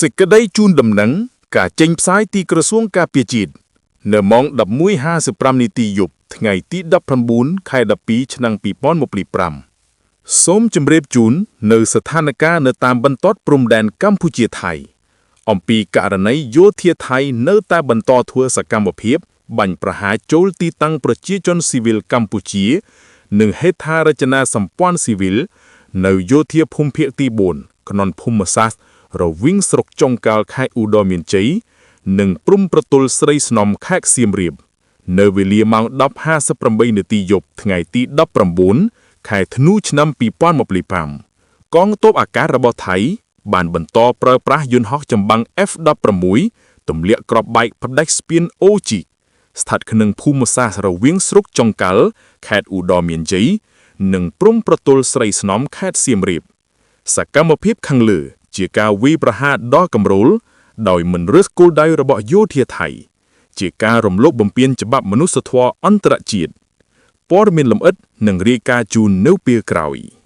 សេចក្តីជូនដំណឹងការចេញផ្សាយទីក្រសួងការពារជាតិនៅម៉ោង11:55នាទីយប់ថ្ងៃទី19ខែ12ឆ្នាំ2025សូមជម្រាបជូននៅស្ថានភាពនៅតាមបន្ទាត់ព្រំដែនកម្ពុជាថៃ អំពីករណីយោធាថៃនៅតែបន្តធ្វើសកម្មភាពបាញ់ប្រហារចូលទីតាំងប្រជាជនស៊ីវិលកម្ពុជា និងហេដ្ឋារចនាសម្ព័ន្ធស៊ីវិលនៅយោធាភូមិភាគទី4ក្នុងភូមិសាស្ត្ររវាងស្រុកចុងកាល់ខេត្តឧត្តរមានជ័យនិងព្រំប្រទល់ស្រីស្នំខេត្តសៀមរាប នៅវេលាម៉ោង10:58នាទីយប់ថ្ងៃទី19ខែធ្នូឆ្នាំ2025កងទ័ពអាកាសរបស់ថៃ បានបន្តប្រើប្រាស់យន្តហោះចម្បាំង F-16 ទម្លាក់គ្រាប់បែកផ្ដាច់ស្ពានអូជីស្ថិតក្នុងភូមិសាស្ត្ររវាងស្រុកចុងកាល់ខេត្តឧត្តរមានជ័យនិងព្រំប្រទល់ស្រីស្នំខេត្តសៀមរាប សកម្មភាពខាងលើជាការវាយប្រហារដ៏កម្រោលដោយមិនរើសគោលដៅរបស់យោធាថៃ ជាការរំលោភបំពានច្បាប់មនុស្សធម៌អន្តរជាតិព័ត៌មានលម្អិតនឹងរាយការណ៍ជូននៅពេលក្រោយ។